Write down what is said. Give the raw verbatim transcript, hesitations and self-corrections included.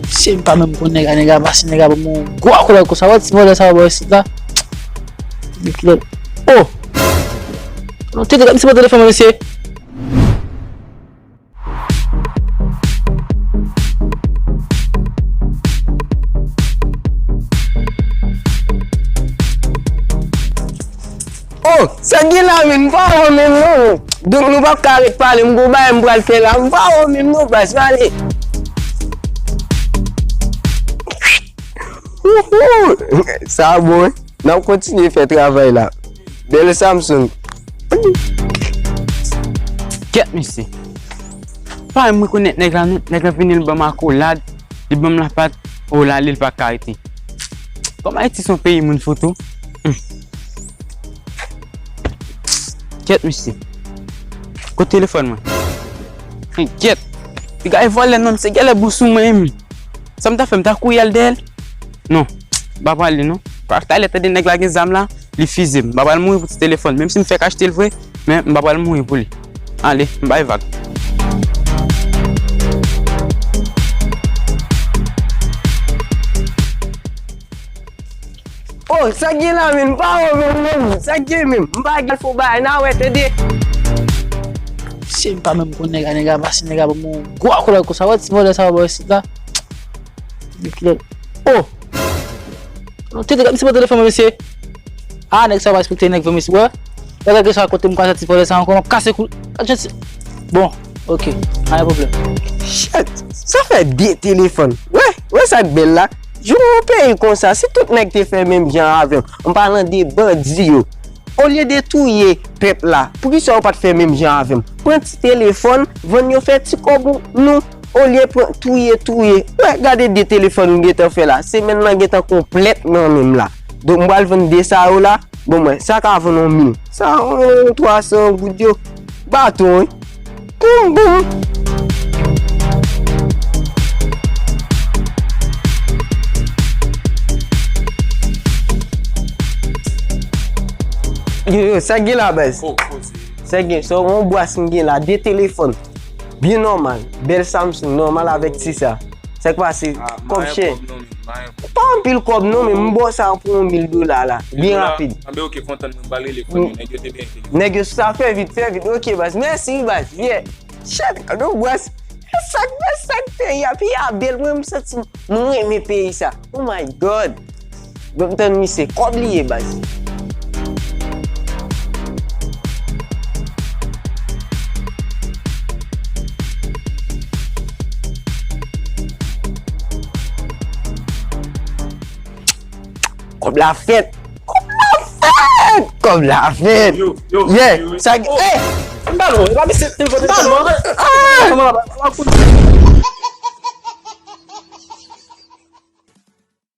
Mesye, m pa menm konn nèg la, nèg la pase, nèg la ban m yon gwo akolad konsa. Wè ti vòlè sa yo bò isit la. Kilè. Oh! Non, tete, gad misye pran telefòn mwen, mesye. Oh, sa gen la menm, m pa wè menm non. Donk nou p ap ka ret pale, m gon bagay m pral fè la, m pa wè menm non, baz, m ale. Wouhou! Sa bon, wi. N ap kontinye fè travay la. Bèl Samsung. Kèt, mesye. Pa m rekonèt nèg la, non. Nèg la vini, l ban m akolad, li ban m lapat. O, l ale, l pa ka rete. Kòm Ayiti se yon peyi moun fou tou. Hmm. Kèt, mesye. Kote telefòn mwen? Kèt. Piga e vòlè non, misye genlè bon sou mwen menm. Sa m ta fè, m ta kouri al dèyè l? Non, m pa pral li non. Paske talè tande nèg la gen zam la, li fize m. M pa pral mouri pou ti telefòn. Menm si m fèk achte l vre, men m pa pral mouri pou li. Ale, m bay vag. Oh, sa gen la menm, m pa wè menm non. Sa gen menm, m pa gen fo bagay, n a wè tande. Mesye, m pa menm konn nèg la, nèg la pase, nèg la ban m yon gwo akolad konsa. Wè ti vòlè sa yo bò isit la. Kilè. Oh! Non, tete, gad misye pran telefòn mwen, mesye. Ah, nèg sa yo pa respekte nèg vre, mesye. Wè. Wè, gade sa kote m kwaze ti vòlè sa ankò, m ap kase kou. Bon, ok, pa gen pwoblèm. Shit, sa fè de telefòn. Wè, wè sa k bèl la. Jwenn yon peyi konsa, si tout nèg te fè menm jan avè m, an palan de bandi yo. Olye de touye pèp la, poukisa yo pa t fè menm jan avè m? Pran ti telefòn, vann yo, fè ti kòb nou, olye pran touye, touye. Wè, gade de telefòn m gentan fè la. Semèn lan gentan konplèt nan men m la. Donk, m pral vann de sa yo la. Bon, mwen, sa ka vann yon mil. Sa, yon twa san goud yo. Baton, wi. Boum, boum. Yo, yo, sa k gen la, baz? Oh, oh, se Sa k gen, sa yon bwas m gen la, de telefòn. Byen nòmal. Bèl Samsung, nòmal avèk ti sa. Sa k pase? Ah, kòb chè. Pa anpil kòb non, men m ba w sa pou yon mil dola la. Byen rapid. Anben, ok, kontan, mwen pral rele fò yo, nèg yo te byen entelijan. Nèg yo sa, fè vit, fè vit. Ok, baz. Mèsi, baz. Yeah. Shit, gade yon bwas. Sa k bèl, sa k peyi a. Peyi a bèl, mwen, m santi m renmen peyi sa. Oh my God. Donk tann misye, kòb li ye, baz. Kòb la fèt. Kòb la fèt. Kòb la fèt. Yo, yo, yeah, yo, yo. Sa, oh, eh! M pa non, e pa misye, m pa non. Ah!